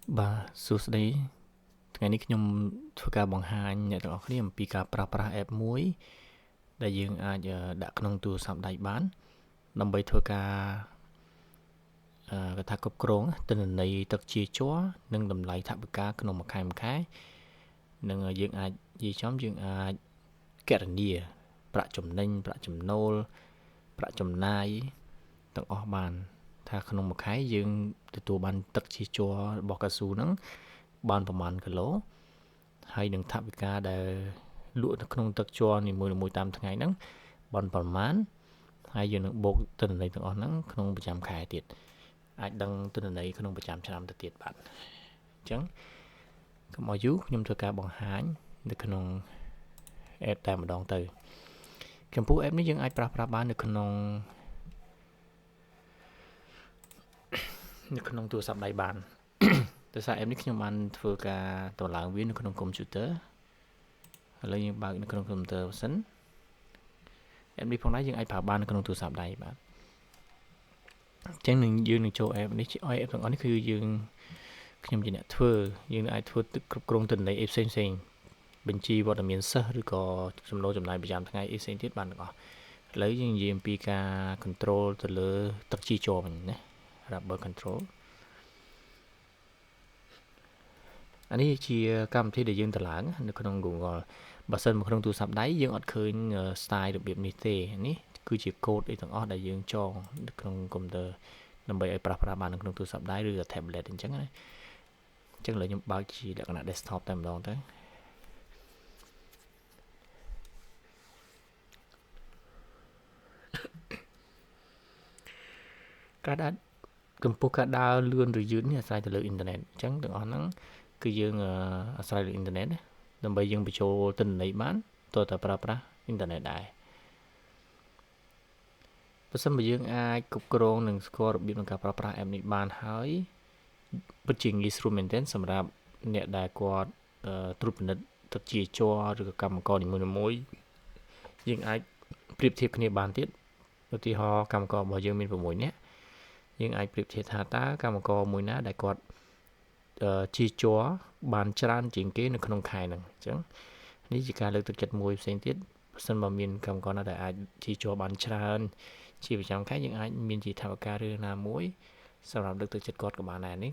បាទសួស្តីថ្ងៃនេះខ្ញុំធ្វើការបង្ហាញអ្នកទាំងអស់គ្នាអំពីការប្រើប្រាស់ app មួយដែលយើងអាចដាក់ក្នុងទូរស័ព្ទដៃបានដើម្បីធ្វើការគេថាគ្រប់គ្រងទិន្នន័យទឹកជាជ័រនិងតម្លៃថវិកាក្នុងមួយខែមួយខែនិងយើងអាចនិយាយចំយើងអាចគណនាប្រាក់ចំណេញប្រាក់ចំណូលប្រាក់ចំណាយទាំងអស់បានថាក្នុងមួយខែយើងទទួលបានទឹកជាជ័ររបស់កៅស៊ូហ្នឹងបានប្រមាណគីឡូហើយនឹងថវិកាដែលលក់នៅក្នុងទឹកជ័រនីមួយៗតាមថ្ងៃហ្នឹងបានប្រមាណហើយយើងនឹងបូកទិន្នន័យទាំងអស់ហ្នឹងក្នុងប្រចាំខែទៀតអាចដឹងទិន្នន័យក្នុងប្រចាំឆ្នាំទៅទៀតបាទអញ្ចឹងកុំឲ្យយូរខ្ញុំធ្វើការបង្ហាញនៅក្នុង app តែម្ដងទៅចំពោះ app នេះយើងអាចប្រើប្រាស់បាននៅក្នុងទូរស័ព្ទដៃបានដោយសារ app នេះខ្ញុំបានធ្វើការតម្លើងវានៅក្នុងកុំព្យូទ័រឥឡូវយើងបើកនៅក្នុងកុំព្យូទ័រសិន app នេះផងដែរយើងអាចប្រើបាននៅក្នុងទូរស័ព្ទដៃបាទអញ្ចឹងនឹងយើងនឹងចូល app នេះឲ្យ app ទាំងអស់នេះគឺយើងខ្ញុំជាអ្នកធ្វើយើងអាចធ្វើគ្រប់គ្រងទិន្នន័យអីផ្សេងផ្សេងបញ្ជីវត្តមានសិស្សឬក៏ចំណូលចំណាយប្រចាំថ្ងៃអីផ្សេងទៀតបានទាំងអស់ឥឡូវយើងនិយាយអំពីការ control ទៅលើទឹកជីជ័រវិញណា rubber control អានេះជាកម្មវិធីដែលយើងតម្លើងនៅក្នុង Google បើសិនមកក្នុងទូរស័ព្ទដៃយើងអត់ឃើញ style របៀបនេះទេនេះគឺជាកូដអីទាំងអស់ដែលយើងចងនៅក្នុងកុំព្យូទ័រដើម្បីឲ្យប្រើប្រាស់បាននៅក្នុងទូរស័ព្ទដៃឬ tablet អញ្ចឹងណាអញ្ចឹងឥឡូវខ្ញុំបើកជាលក្ខណៈ desktop តែម្ដងទៅការដើរកម្ពស់ការដើរលឿនឬយឺតនេះអាស្រ័យទៅលើអ៊ីនធឺណិតអញ្ចឹងទាំងអស់ហ្នឹងគឺយើងអាស្រ័យលើអ៊ីនធឺណិតណាដើម្បីយើងបញ្ចូលទិន្នន័យបានទោះតែប្រើប្រាស់អ៊ីនធឺណិតដែរបើសិនបើយើងអាចគ្រប់គ្រងនិងស្គាល់របៀបក្នុងការប្រើប្រាស់ app នេះបានហើយពិតជាងាយស្រួលមែនទែនសម្រាប់អ្នកដែលគាត់ត្រួតពិនិត្យទឹកជាជ័រឬក៏កម្មករនីមួយៗយើងអាចប្រៀបធៀបគ្នាបានទៀតឧទាហរណ៍កម្មកររបស់យើងមាន6នាក់យើងអាចប្រៀបធៀបថាតើកម្មករមួយណាដែលគាត់ជាជ័របានច្រើនជាងគេនៅក្នុងខែហ្នឹងអញ្ចឹងនេះជាការលើកទឹកចិត្តមួយផ្សេងទៀតបើសិនបើមានកម្មករណាដែលអាចជាជ័របានច្រើនជាប្រចាំខែយើងអាចមានជាថវិកាឬណាមួយសម្រាប់លើកទឹកចិត្តគាត់ក៏បានដែរនេះ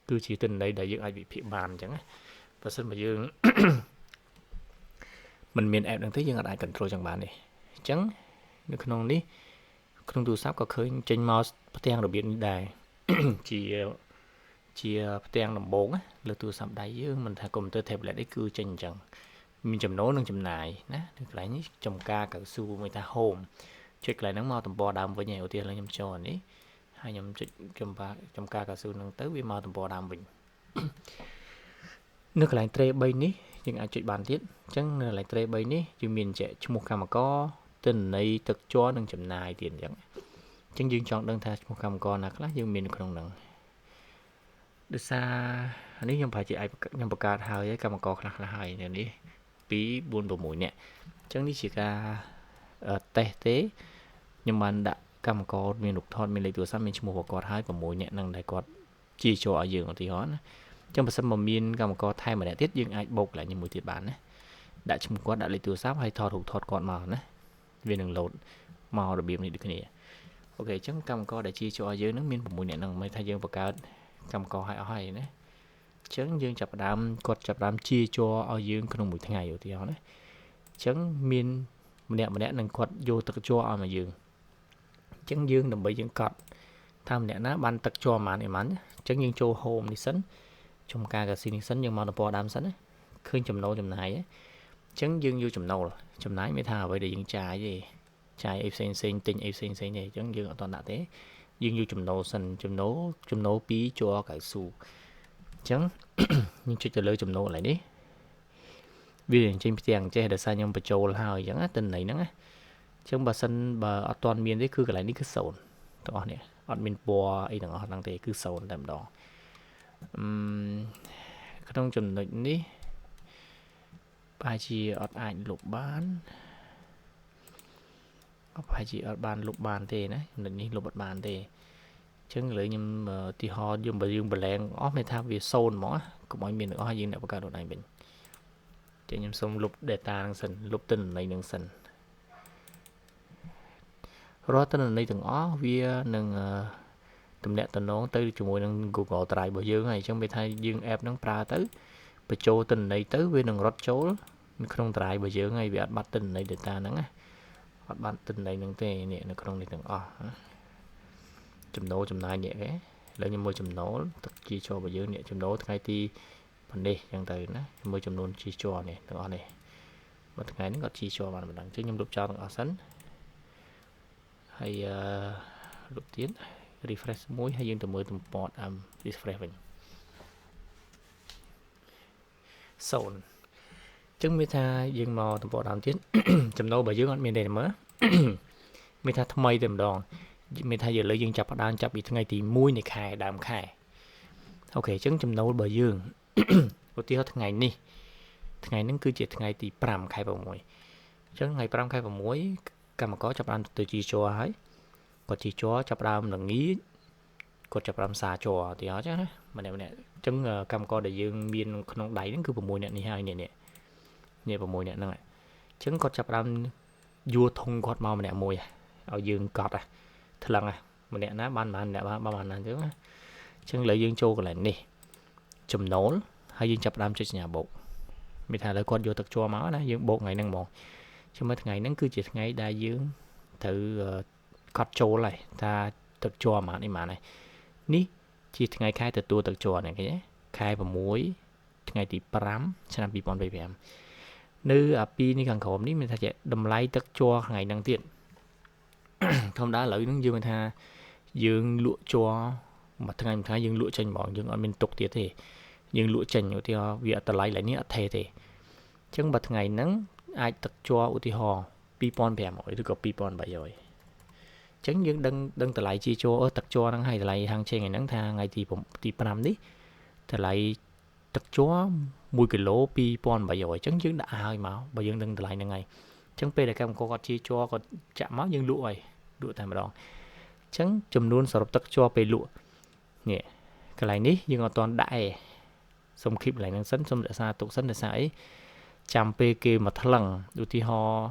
គឺជាទិន្នន័យដែលយើងអាចវិភាគបានអញ្ចឹងណាបើសិនបើយើងមិនមាន app ហ្នឹងទេយើងអាច control ចឹងបានទេអញ្ចឹងនៅក្នុងនេះក្នុងទូរស័ព្ទក៏ឃើញចេញមកផ្ទាំងរបៀបនេះដែរជាផ្ទាំងដំបូងលើទូរស័ព្ទដៃយើងមិនថាកុំព្យូទ័រ tablet អីគឺចេញអញ្ចឹងមានចំណូលនិងចំណាយណានៅកន្លែងនេះចំការកៅស៊ូមួយថា home ចុចកន្លែងហ្នឹងមកទំព័រដើមវិញហើយឧទាហរណ៍ខ្ញុំចូលអានេះហើយខ្ញុំចុចចំការកៅស៊ូហ្នឹងទៅវាមកទំព័រដើមវិញនៅកន្លែង tray 3នេះយើងអាចចុចបានទៀតអញ្ចឹងនៅកន្លែង tray 3នេះយើងមានចែកឈ្មោះកម្មករទិន្នន័យទឹកជ័រនិងចំណាយទៀតអញ្ចឹងអញ្ចឹងយើងចង់ដឹងថាឈ្មោះកម្មករណាខ្លះយើងមាននៅក្នុងហ្នឹងដោយសារនេះខ្ញុំប្រហែលជាអាចខ្ញុំបង្កើតហើយកម្មករខ្លះៗហើយនៅនេះ2 4 6នាក់អញ្ចឹងនេះជាការតេស្តទេខ្ញុំបានដាក់កម្មករមានរូបថតមានលេខទូរស័ព្ទមានឈ្មោះរបស់គាត់ហើយ6នាក់ហ្នឹងដែលគាត់ជាចូលឲ្យយើងឧទាហរណ៍ណាអញ្ចឹងបើសិនមកមានកម្មករថែមម្នាក់ទៀតយើងអាចបូកកន្លែងនេះមួយទៀតបានណាដាក់ឈ្មោះគាត់ដាក់លេខទូរស័ព្ទហើយថតរូបថតគាត់មកណាវានឹងលោតមករបៀបនេះដូចគ្នាអូខេអញ្ចឹងកម្មករដែលជាចូលឲ្យយើងហ្នឹងមាន6នាក់ហ្នឹងមិនថាយើងបង្កើតកម្មករឲ្យអស់ហើយណាអញ្ចឹងយើងចាប់ផ្ដើមគាត់ចាប់ផ្ដើមជាជ័រឲ្យយើងក្នុងមួយថ្ងៃឧទាហរណ៍ណាអញ្ចឹងមានម្នាក់ម្នាក់នឹងគាត់យកទឹកជ័រឲ្យមកយើងអញ្ចឹងយើងដើម្បីយើងកត់ថាម្នាក់ណាបានទឹកជ័រប៉ុន្មានអីប៉ុន្មានអញ្ចឹងយើងចូល home នេះសិនចំការកាស៊ីនេះសិនយើងមកទំព័រដើមសិនណាឃើញចំណូលចំណាយអញ្ចឹងយើងយកចំណូលចំណាយមានថាអ្វីដែលយើងចាយទេចាយអីផ្សេងផ្សេងទិញអីផ្សេងផ្សេងទេអញ្ចឹងយើងអត់តដាក់ទេយើងយកចំណូលសិនចំណូលពីជ័រកៅស៊ូអញ្ចឹងយើងចុចទៅលើចំណូលកន្លែងនេះវានឹងចេញផ្ទាំងចេះដោយសារខ្ញុំបញ្ចូលហើយអញ្ចឹងណាទិន្នន័យហ្នឹងណាអញ្ចឹងបើសិនបើអត់ទាន់មានទេគឺកន្លែងនេះគឺ0ទាំងអស់នេះអត់មានពណ៌អីទាំងអស់ហ្នឹងទេគឺ0តែម្ដងក្នុងចំណុចនេះប្រហែលជាអត់អាចលុបបានប្រហែលជាអត់បានលុបបានទេណាចំណុចនេះលុបអត់បានទេ ចឹងឥឡូវខ្ញុំឧទាហរណ៍យើងបើយើង blank អស់មានថាវា0ហ្មងកុំឲ្យមានទាំងអស់យើងអ្នកបង្កើតខ្លួនឯងវិញចឹងខ្ញុំសូមលុប data ហ្នឹងសិនលុបទិន្នន័យហ្នឹងសិនរាល់ទិន្នន័យទាំងអស់វានឹងទំនាក់ទំនងទៅជាមួយនឹង Google Drive របស់យើងហើយអញ្ចឹងមានថាយើង app ហ្នឹងប្រើទៅបញ្ចូលទិន្នន័យទៅវានឹងរត់ចូលនៅក្នុង Drive របស់យើងហើយវាអត់បាត់ទិន្នន័យ data ហ្នឹងណាអត់បាត់ទិន្នន័យហ្នឹងទេនេះនៅក្នុងនេះទាំងអស់ចំណូលចំណាយនេះគេឥឡូវខ្ញុំមើលចំណូលទឹកជីជ័ររបស់យើងនេះចំណូលថ្ងៃទីប៉ុណ្នេះអញ្ចឹងទៅណាមើលចំនួនជីជ័រនេះទាំងអស់នេះមួយថ្ងៃហ្នឹងគាត់ជីជ័របានប៉ុណ្ណឹងអញ្ចឹងខ្ញុំលុបចោលទាំងអស់សិនហើយអឺលុបទៀត refresh មួយហើយយើងទៅមើលទំព័រដើម refresh វិញ0ចឹងមានថាយើងមកទំព័រដើមទៀតចំណូលរបស់យើងអត់មានទេមើលមានថាថ្មីតែម្ដងមានថាយើងលើយើងចាប់ផ្ដើមចាប់ពីថ្ងៃទី1នៃខែដើមខែOK អញ្ចឹងចំណូលរបស់យើងឧទាហរណ៍ថ្ងៃនេះថ្ងៃហ្នឹងគឺជាថ្ងៃទី5ខែ6អញ្ចឹងថ្ងៃ5ខែ6កម្មករចាប់ផ្ដើមទៅជីជ័រហើយគាត់ជីជ័រចាប់ផ្ដើមល្ងាចគាត់ចាប់ផ្ដើមសាជ័រឧទាហរណ៍ចឹងណាម្នាក់ម្នាក់អញ្ចឹងកម្មករដែលយើងមានក្នុងដៃហ្នឹងគឺ6នាក់នេះហើយនេះនេះនេះ6នាក់ហ្នឹងអញ្ចឹងគាត់ចាប់ផ្ដើមយួរធុងគាត់មកម្នាក់មួយឲ្យយើងកត់ថ្លឹងម្នាក់ណាបានប៉ុន្មានម្នាក់បានប៉ុន្មានណាអញ្ចឹងណាអញ្ចឹងឥឡូវយើងចូលកន្លែងនេះចំណូលហើយយើងចាប់ផ្ដើមចុចសញ្ញាបូកមានថាឥឡូវគាត់យកទឹកជ័រមកណាយើងបូកថ្ងៃហ្នឹងហ្មងចាំមើលថ្ងៃហ្នឹងគឺជាថ្ងៃដែលយើងត្រូវកត់ចូលហើយថាទឹកជ័រប៉ុន្មាននេះប៉ុន្មានហើយនេះជាថ្ងៃខែទទួលទឹកជ័រនេះឃើញទេខែ6ថ្ងៃទី5ឆ្នាំ2025នៅអាពីនេះខាងក្រោមនេះមានថាជាតម្លៃទឹកជ័រថ្ងៃហ្នឹងទៀតធម្មតាឥឡូវហ្នឹងយើងមានថាយើងលក់ជ័រមួយថ្ងៃមួយថ្ងៃយើងលក់ចេញហ្មងយើងអត់មានទុកទៀតទេយើងលក់ចេញឧទាហរណ៍វាអត់តម្លៃឡើយនេះអត់ថេទេអញ្ចឹងបើថ្ងៃហ្នឹងអាចទឹកជ័រឧទាហរណ៍2500ឬក៏2300អញ្ចឹងយើងដឹងតម្លៃជាជ័រទឹកជ័រហ្នឹងហើយតម្លៃហាងឆេងហ្នឹងថាថ្ងៃទី5នេះតម្លៃទឹកជ័រ1គីឡូ2800អញ្ចឹងយើងដាក់ឲ្យមកបើយើងដឹងតម្លៃហ្នឹងហើយអញ្ចឹងពេលដែលកម្មករគាត់ជាជ័រគាត់ចាក់មកយើងលក់ហើយលក់តែម្ដងអញ្ចឹងចំនួនសរុបទឹកជ័រពេលលក់នេះកន្លែងនេះយើងអត់ទាន់ដាក់ទេសុំគីបកន្លែងហ្នឹងសិនសុំរក្សាទុកសិនដោយសារអីចាំពេលគេមកថ្លឹងឧទាហរណ៍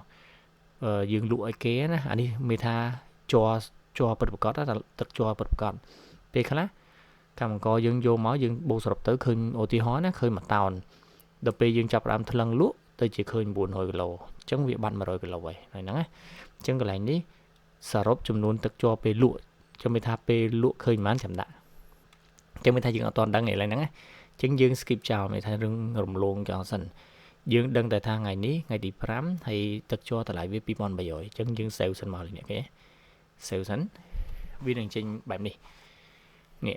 យើងលក់ឲ្យគេណាអានេះមានថាជ័រជ័រពិតប្រាកដទឹកជ័រពិតប្រាកដពេលខ្លះកម្មករយើងយកមកយើងបូកសរុបទៅឃើញឧទាហរណ៍ណាឃើញ1តោនដល់ពេលយើងចាប់ផ្ដើមថ្លឹងលក់ទៅជាឃើញ900គីឡូអញ្ចឹងវាបាត់100គីឡូហើយហ្នឹងណាអញ្ចឹងកន្លែងនេះសរុបចំនួនទឹកជ័រពេលលក់ចាំមានថាពេលលក់ឃើញប៉ុន្មានចាំដាក់អញ្ចឹងមានថាយើងអត់ទាន់ដឹងឯកន្លែងហ្នឹងណាអញ្ចឹងយើង skip ចោលមានថារឿងរំលងចោលសិនយើងដឹងតែថាថ្ងៃនេះថ្ងៃទី5ហើយទឹកជ័រតម្លៃវា2300អញ្ចឹងយើង save សិនមកនេះគេ save សិនវានឹងចេញបែបនេះនេះ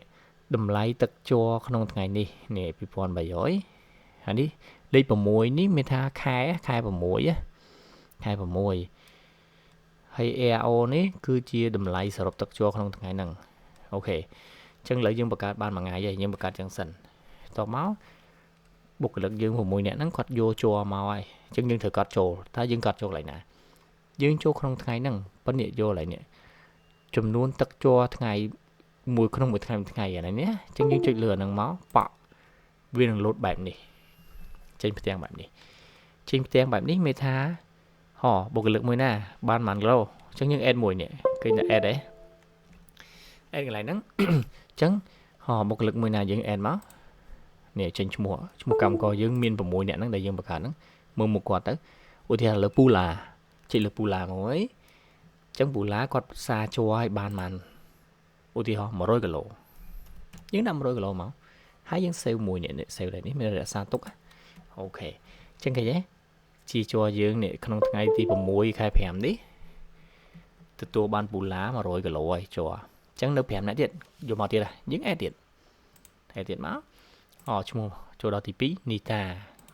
តម្លៃទឹកជ័រក្នុងថ្ងៃនេះនេះ2300ហើយនេះលេខ6នេះមានថាខែខែ6ខែ6ហើយ AO នេះគឺជាតម្លៃសរុបទឹកជ័រក្នុងថ្ងៃហ្នឹង OK អញ្ចឹងឥឡូវយើងបង្កើតបានមួយថ្ងៃហើយយើងបង្កើតចឹងសិនតមកបុគ្គលិកយើង6នាក់ហ្នឹងគាត់យកជ័រមកហើយអញ្ចឹងយើងត្រូវកត់ចូលតើយើងកត់ចូលកន្លែងណាយើងចូលក្នុងថ្ងៃហ្នឹងប៉ុន្តែយកកន្លែងនេះចំនួនទឹកជ័រថ្ងៃមួយក្នុងមួយថ្ងៃមួយថ្ងៃអានេះណាអញ្ចឹងយើងចុចលើអាហ្នឹងមកប៉ក់វានឹងលោតបែបនេះចេញផ្ទាំងបែបនេះចេញផ្ទាំងបែបនេះមានថាហោបុគ្គលិកមួយណាបានប៉ុន្មានគីឡូអញ្ចឹងយើង add មួយនេះឃើញតែ add ទេ add កន្លែងហ្នឹងអញ្ចឹងហោបុគ្គលិកមួយណាយើង add មកនេះចេញឈ្មោះឈ្មោះកម្មករយើងមាន6នាក់ហ្នឹងដែលយើងបង្កើតហ្នឹងមើលមុខគាត់ទៅឧទាហរណ៍លើពូឡាចុចលើពូឡាមួយអញ្ចឹងពូឡាគាត់ផ្សារជ័រឲ្យបានប៉ុន្មានឧទាហរណ៍100គីឡូយើងដាក់100គីឡូមកហើយយើង save មួយនេះ save នេះមានរក្សាទុក OK អញ្ចឹងឃើញទេជាជ័រយើងនេះក្នុងថ្ងៃទី6ខែ5នេះទទួលបានពូឡា100គីឡូហើយជ័រអញ្ចឹងនៅ5នាក់ទៀតយកមកទៀតយើង add ទៀត add ទៀតមកអូឈ្មោះចូលដល់ទី2នីតា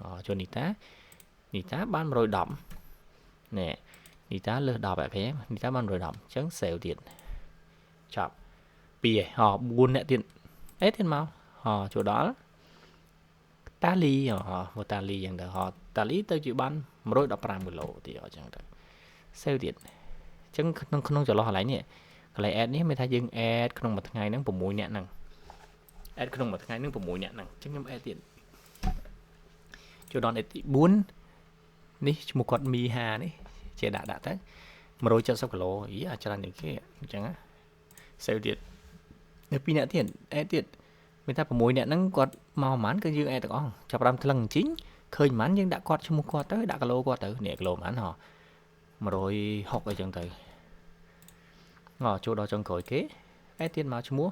អូចូលនីតានីតាបាន110នេះនីតាលើស10 OK នីតាបាន110អញ្ចឹង save ទៀតចប់2ឯហោ4នាក់ទៀតអេទៀតមកហោចូលដល់តាលីហោតាលីអញ្ចឹងទៅហោតាលីទៅជាបាន115គីឡូទៀតអញ្ចឹងទៅ save ទៀតអញ្ចឹងក្នុងក្នុងចន្លោះកន្លែងនេះ កន្លែង add នេះមានថាយើង add ក្នុងមួយថ្ងៃហ្នឹង6នាក់ហ្នឹង add ក្នុងមួយថ្ងៃហ្នឹង6នាក់ហ្នឹងអញ្ចឹងខ្ញុំ add ទៀតចូលដល់ add ទី4នេះឈ្មោះគាត់មីហានេះជាដាក់ដាក់ទៅ170គីឡូអីអាច្រើនជាងគេអញ្ចឹងណា save ទៀតនៅ2នាក់ទៀត add ទៀតមានថា6នាក់ហ្នឹងគាត់មកប្រហែលគឺយើង add ទាំងអស់ចាប់ផ្ដើមថ្លឹងអញ្ជីងឃើញប្រហែលយើងដាក់គាត់ឈ្មោះគាត់ទៅដាក់គីឡូគាត់ទៅនេះគីឡូប្រហែលហ៎160អីចឹងទៅអចូលដល់ចុងក្រោយគេ add ទៀតមកឈ្មោះ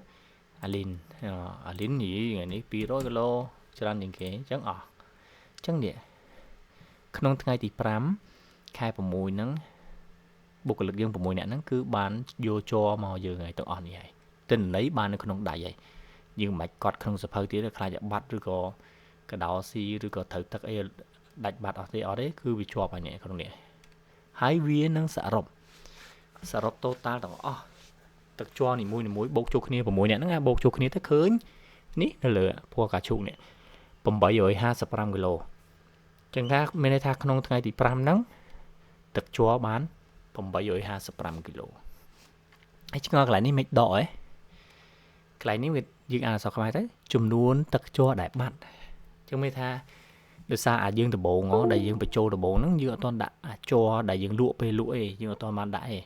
អាលីនអាលីននេះថ្ងៃនេះ200គីឡូច្រើនជាងគេអញ្ចឹងអស់អញ្ចឹងនេះក្នុងថ្ងៃទី5ខែ6ហ្នឹងបុគ្គលិកយើង6នាក់ហ្នឹងគឺបានយកជ័រមកយើងហើយទាំងអស់នេះហើយទិន្នន័យបាននៅក្នុងដៃហើយយើងមិនបាច់កត់ក្នុងសភៅទៀតខ្លាចតែបាត់ឬក៏កដោស៊ីឬក៏ត្រូវទឹកអីដាច់បាត់អស់ទេអត់ទេគឺវាជាប់ហើយនេះក្នុងនេះហើយវានឹងសរុបសរុប total ទាំងអស់ទឹកជ័រនីមួយៗបូកចូលគ្នា6នាក់ហ្នឹងបូកចូលគ្នាទៅឃើញនេះនៅលើពណ៌កាឈូកនេះ855គីឡូចឹងថាមានន័យថាក្នុងថ្ងៃទី5ហ្នឹងទឹកជ័របាន855គីឡូហើយឆ្ងល់កន្លែងនេះមិនដកហ៎កន្លែងនេះវាយើងអានអក្សរខ្មែរទៅចំនួនទឹកជ័រដែលបាត់ចឹងមានថាដោយសារអាយើងដំបងដែលយើងបញ្ចូលដំបងហ្នឹងយើងអត់ទាន់ដាក់អាច័រដែលយើងលក់ពេលលក់ឯងយើងអត់ទាន់បានដាក់ឯង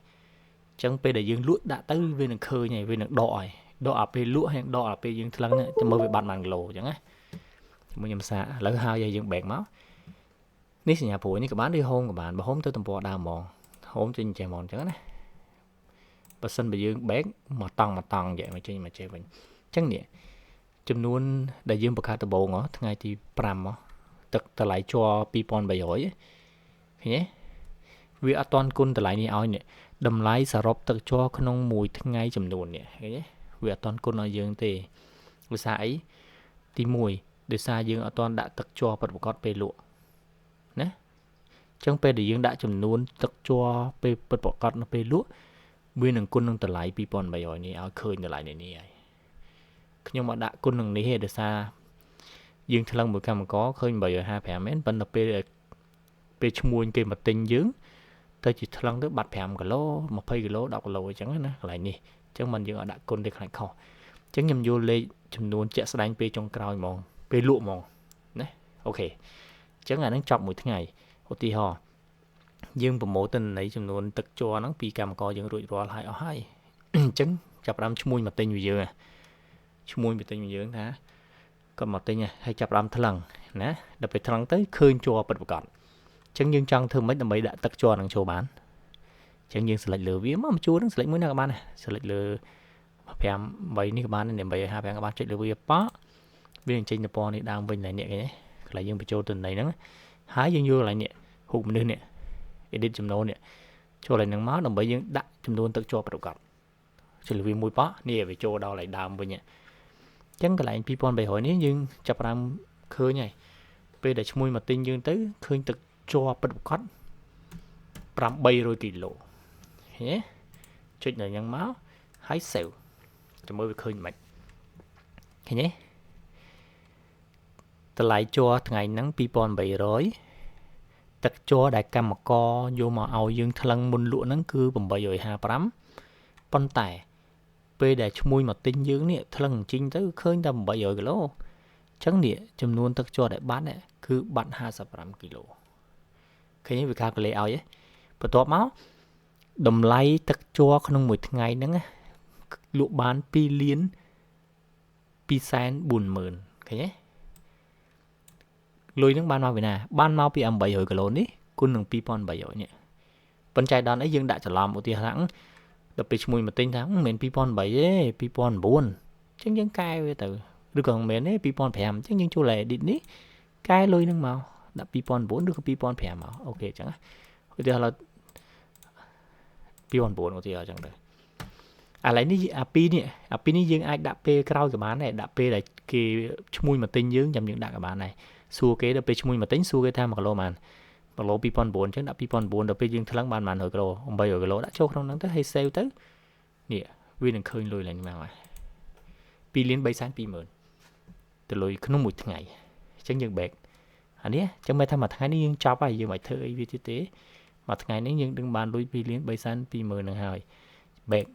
ចឹងពេលដែលយើងលក់ដាក់ទៅវានឹងឃើញហើយវានឹងដកហើយដកអាពេលលក់ហើយដកអាពេលយើងថ្លឹងទៅមើលវាបាត់បានគីឡូចឹងណាជាមួយខ្ញុំសាកឥឡូវហើយយើងបែកមកនេះសញ្ញាព្រួយនេះក៏បានឬ home ក៏បានបើ home ទៅទំព័រដើមហ្មង home ចេញចេះហ្មងអញ្ចឹងណាបើសិនបើយើង back មកតង់មកតង់យកមកចេញមកចេះវិញអញ្ចឹងនេះចំនួនដែលយើងបង្កើតដំបូងថ្ងៃទី5មកទឹកតម្លៃជ័រ2300ឃើញទេវាអត់ទាន់គុណតម្លៃនេះឲ្យនេះតម្លៃសរុបទឹកជ័រក្នុងមួយថ្ងៃចំនួននេះឃើញទេវាអត់ទាន់គុណឲ្យយើងទេដោយសារអីទី1ដោយសារយើងអត់ទាន់ដាក់ទឹកជ័រពិតប្រាកដពេលលក់ណាចឹងពេលដែលយើងដាក់ចំនួនទឹកជ័រពេលពិតប្រាកដនៅពេលលក់វានឹងគុណនឹងតម្លៃ2300នេះឲ្យឃើញតម្លៃនេះនេះហើយខ្ញុំអត់ដាក់គុណនឹងនេះទេដោយសារយើងថ្លឹងមួយកម្មករឃើញ855មែនប៉ុន្តែពេលពេលឈ្មួញគេមកទិញយើងទៅជាថ្លឹងទៅបាត់5គីឡូ20គីឡូ10គីឡូអញ្ចឹងណាកន្លែងនេះអញ្ចឹងមិនយើងអត់ដាក់គុណទេខ្លាចខុសអញ្ចឹងខ្ញុំយកលេខចំនួនជាក់ស្ដែងពេលចុងក្រោយហ្មងពេលលក់ហ្មងណា OK អញ្ចឹងអានឹងចប់មួយថ្ងៃឧទាហរណ៍យើងប្រមូលទិន្នន័យចំនួនទឹកជ័រហ្នឹងពីកម្មករយើងរួចរាល់ហើយអស់ហើយអញ្ចឹងចាប់ផ្ដើមឈ្មួញមកទិញពីយើងឈ្មួញមកទិញពីយើងថាគាត់មកទិញហើយចាប់ផ្ដើមថ្លឹងណាដល់ពេលថ្លឹងទៅឃើញជ័រពិតប្រាកដអញ្ចឹងយើងចង់ធ្វើម៉េចដើម្បីដាក់ទឹកជ័រហ្នឹងចូលបានអញ្ចឹងយើង select លើវាមកជួរហ្នឹង select មួយណាក៏បានដែរ select លើ5 8នេះក៏បានដែរ855ក៏បានចុចលើវាប៉វានឹងចេញទៅពណ៌នេះដើមវិញឡើយនេះគេកន្លែងយើងបញ្ចូលទិន្នន័យហ្នឹងហើយយើងយកកន្លែងនេះរូបមនុស្សនេះ edit ចំណូលនេះចូលឲ្យនឹងមកដើម្បីយើងដាក់ចំនួនទឹកជ័រប្រកបចុចលើវាមួយប៉នេះវាចូលដល់កន្លែងដើមវិញអញ្ចឹងកន្លែង2300នេះយើងចាប់ផ្ដើមឃើញហើយពេលដែលឈ្មួញមកទិញយើងទៅឃើញទឹកជ័រពិតប្រាកដ800គីឡូហេចុចនៅហ្នឹងមកហើយ save ចាំមើលវាឃើញមិនឃើញទេតម្លៃជ័រថ្ងៃហ្នឹង2300ទឹកជ័រដែលកម្មករយកមកឲ្យយើងថ្លឹងមុនលក់ហ្នឹងគឺ855ប៉ុន្តែពេលដែលឈ្មួញមកទិញយើងនេះថ្លឹងជីងទៅឃើញតែ800គីឡូអញ្ចឹងនេះចំនួនទឹកជ័រដែលបាត់នេះគឺបាត់55គីឡូឃើញវា calculate ឲ្យបន្ទាប់មកតម្លៃទឹកជ័រក្នុងមួយថ្ងៃហ្នឹងលក់បាន2លាន240,000ឃើញទេលុយហ្នឹងបានមកពីណាបានមកពី800គីឡូនេះគុណនឹង2300នេះប៉ុន្តែដល់អីយើងដាក់ច្រឡំឧទាហរណ៍ដល់ពេលឈ្មួញមកទិញថាមិនមែន2008ទេ2009អញ្ចឹងយើងកែវាទៅឬក៏មិនមែនទេ2005អញ្ចឹងយើងចូល edit នេះកែលុយហ្នឹងមកដាក់2009ឬក៏2005មក OK អញ្ចឹងឧទាហរណ៍2009ឧទាហរណ៍អញ្ចឹងទៅឥឡូវនេះអាពីរនេះអាពីរនេះយើងអាចដាក់ពេលក្រោយក៏បានដែរដាក់ពេលដែលគេឈ្មួញមកទិញយើងចាំយើងដាក់ក៏បានដែរសួរគេដល់ពេលឈ្មួញមកទិញសួរគេថា1គីឡូប៉ុន្មាន1គីឡូ2009អញ្ចឹងដាក់2009ដល់ពេលយើងថ្លឹងបានប៉ុន្មាន100គីឡូ800គីឡូដាក់ចូលក្នុងហ្នឹងទៅហើយ save ទៅនេះវានឹងឃើញលុយឡើងមកហើយ2លាន3សែន20000ទៅលុយក្នុងមួយថ្ងៃអញ្ចឹងយើង back អានេះអញ្ចឹងមិនថាមួយថ្ងៃនេះយើងចប់ហើយយើងមិនធ្វើអីវាទៀតទេមួយថ្ងៃនេះយើងដឹងបានលុយ2លាន3សែន20000ហ្នឹងហើយ back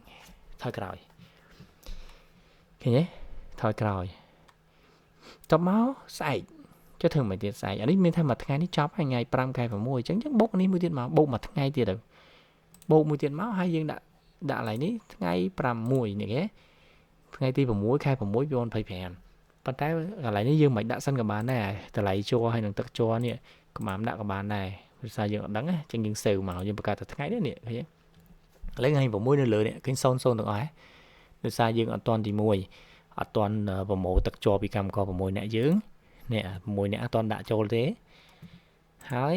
ថយក្រោយឃើញទេថយក្រោយតបមកស្អែកចុះធ្វើមិនទៀតស្អែកអានេះមានថាមួយថ្ងៃនេះចប់ហើយថ្ងៃ5ខែ6អញ្ចឹងយើងបូកនេះមួយទៀតមកបូកមួយថ្ងៃទៀតទៅបូកមួយទៀតមកហើយយើងដាក់ដាក់កន្លែងនេះថ្ងៃ6នេះគេថ្ងៃទី6ខែ6 2025ប៉ុន្តែកន្លែងនេះយើងមិនដាក់សិនក៏បានដែរតម្លៃជ័រហើយនឹងទឹកជ័រនេះក៏បានដាក់ក៏បានដែរព្រោះសារយើងអត់ដឹងណាអញ្ចឹងយើង save មកយើងបង្កើតតែថ្ងៃនេះនេះឃើញទេឥឡូវថ្ងៃ6នៅលើនេះឃើញ0 0ទាំងអស់ហ៎ដោយសារយើងអត់ទាន់ទី1អត់ទាន់ប្រមូលទឹកជ័រពីកម្មករ6នាក់យើងនេះ6នាក់អត់ទាន់ដាក់ចូលទេហើយ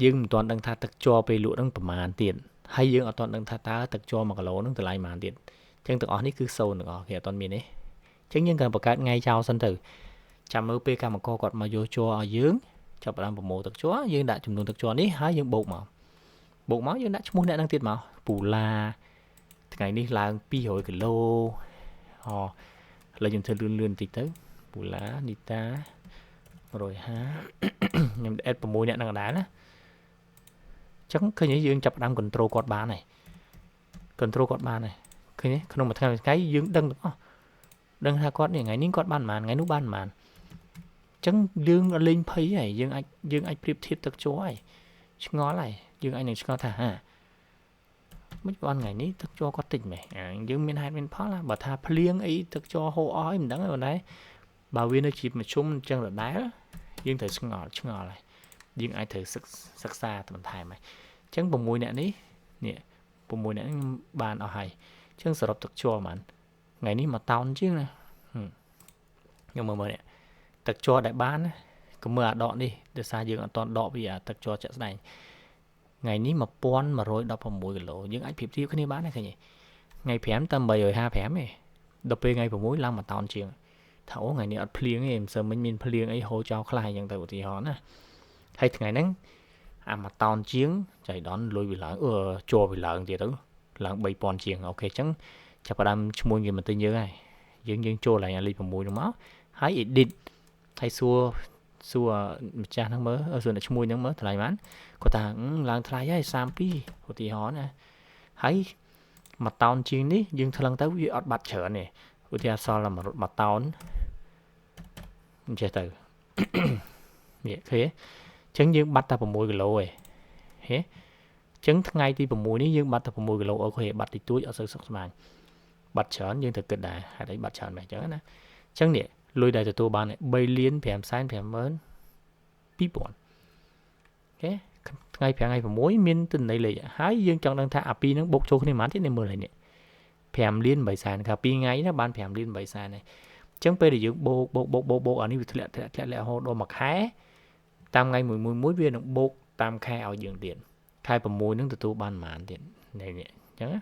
យើងមិនទាន់ដឹងថាទឹកជ័រពេលលក់ហ្នឹងប្រមាណទៀតហើយយើងអត់ទាន់ដឹងថាតើទឹកជ័រ1គីឡូហ្នឹងតម្លៃប៉ុន្មានទៀតអញ្ចឹងទាំងអស់នេះគឺ0ទាំងអស់គេអត់ទាន់មានទេអញ្ចឹងយើងត្រូវបង្កើតថ្ងៃចោលសិនទៅចាំមើលពេលកម្មករគាត់មកយកជ័រឲ្យយើងចាប់ផ្ដើមប្រមូលទឹកជ័រយើងដាក់ចំនួនទឹកជ័រនេះហើយយើងបូកមកបូកមកយើងដាក់ឈ្មោះអ្នកហ្នឹងទៀតមកពូឡាថ្ងៃនេះឡើង200គីឡូអូឥឡូវខ្ញុំធ្វើលឿនលឿនបន្តិចទៅពូឡានីតា150ខ្ញុំ add 6អ្នកហ្នឹងដែរណាអញ្ចឹងឃើញយើងចាប់ផ្ដើម control គាត់បានហើយ control គាត់បានហើយឃើញទេក្នុងមួយថ្ងៃមួយថ្ងៃយើងដឹងទាំងអស់ដឹងថាគាត់នេះថ្ងៃនេះគាត់បានប៉ុន្មានថ្ងៃនោះបានប៉ុន្មានអញ្ចឹងយើងអត់លេងភ័យហើយយើងអាចប្រៀបធៀបទឹកជ័រហើយឆ្ងល់ហើយយើងអាចនឹងឆ្ងល់ថាហាមិនបានថ្ងៃនេះទឹកជ័រគាត់តិចម៉េះយើងមានហេតុមានផលណាបើថាភ្លៀងអីទឹកជ័រហូរអស់អីមិនដឹងទេប៉ុន្តែបើវានៅជាមធ្យមអញ្ចឹងដដែលយើងត្រូវឆ្ងល់ឆ្ងល់ហើយយើងអាចត្រូវសិក្សាបន្ថែមហើយអញ្ចឹង6នាក់នេះនេះ6នាក់នេះបានអស់ហើយអញ្ចឹងសរុបទឹកជ័រហ្មងថ្ងៃនេះ1តោនជាងណាខ្ញុំមើលមើលនេះទឹកជ័រដែលបានណាកុំមើលអាដកនេះដោយសារយើងអត់តន់ដកពីអាទឹកជ័រជាក់ស្ដែងថ្ងៃនេះ1116គីឡូយើងអាចប្រៀបធៀបគ្នាបានទេឃើញទេថ្ងៃ5តែ855ទេដល់ពេលថ្ងៃ6ឡើង1តោនជាងថាអូថ្ងៃនេះអត់ភ្លៀងទេមិនសូវមិញមានភ្លៀងអីហូរចោលខ្លះអញ្ចឹងទៅឧទាហរណ៍ណាហើយថ្ងៃហ្នឹងអា1តោនជាងចៃដន្យលុយវាឡើងអឺជ័រវាឡើងទៀតទៅឡើង3000ជាង OK អញ្ចឹងចាប់ផ្ដើមឈ្មោះគេមកទិញយើងហើយយើងយើងចូលឡើងលេខ6នោះមកហើយ edit ហើយសួរសួរម្ចាស់ហ្នឹងមើលសួរអ្នកឈ្មោះហ្នឹងមើលថ្លៃប៉ុន្មានគាត់ថាឡើងថ្លៃហើយ32ឧទាហរណ៍ណាហើយមួយតោនជាងនេះយើងថ្លឹងទៅវាអត់បាត់ច្រើនទេឧទាហរណ៍សល់តែមួយតោនអញ្ចេះទៅនេះឃើញទេអញ្ចឹងយើងបាត់តែ6គីឡូឯងហេអញ្ចឹងថ្ងៃទី6នេះយើងបាត់តែ6គីឡូ OK បាត់តិចតួចអត់សូវសុខស្មាញបាត់ច្រើនយើងត្រូវគិតដែរហេតុអីបាត់ច្រើនមែនអញ្ចឹងណាអញ្ចឹងនេះលុយដែលទទួលបាន3លាន5សែន52000 OK ថ្ងៃ5ថ្ងៃ6មានទិន្នន័យលេខហើយយើងចង់ដឹងថាអាពីរហ្នឹងបូកចូលគ្នាប៉ុន្មានទៀតនេះមើលហើយនេះ5លាន8សែនកា2ថ្ងៃណាបាន5លាន8សែនហើយអញ្ចឹងពេលដែលយើងបូកបូកបូកបូកបូកអានេះវាធ្លាក់ធ្លាក់ធ្លាក់រហូតដល់មួយខែតាមថ្ងៃមួយមួយមួយវានឹងបូកតាមខែឲ្យយើងទៀតខែ6ហ្នឹងទទួលបានប៉ុន្មានទៀតនេះនេះអញ្ចឹងណា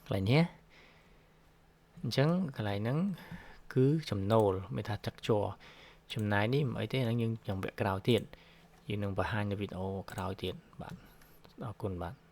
កន្លែងនេះអញ្ចឹងកន្លែងហ្នឹងគឺចំណូលមានថាទឹកជ័រចំណាយនេះមិនអីទេហ្នឹងយើងចាំវគ្គក្រោយទៀតយើងនឹងបង្ហាញនៅវីដេអូក្រោយទៀតបាទអរគុណបាទ។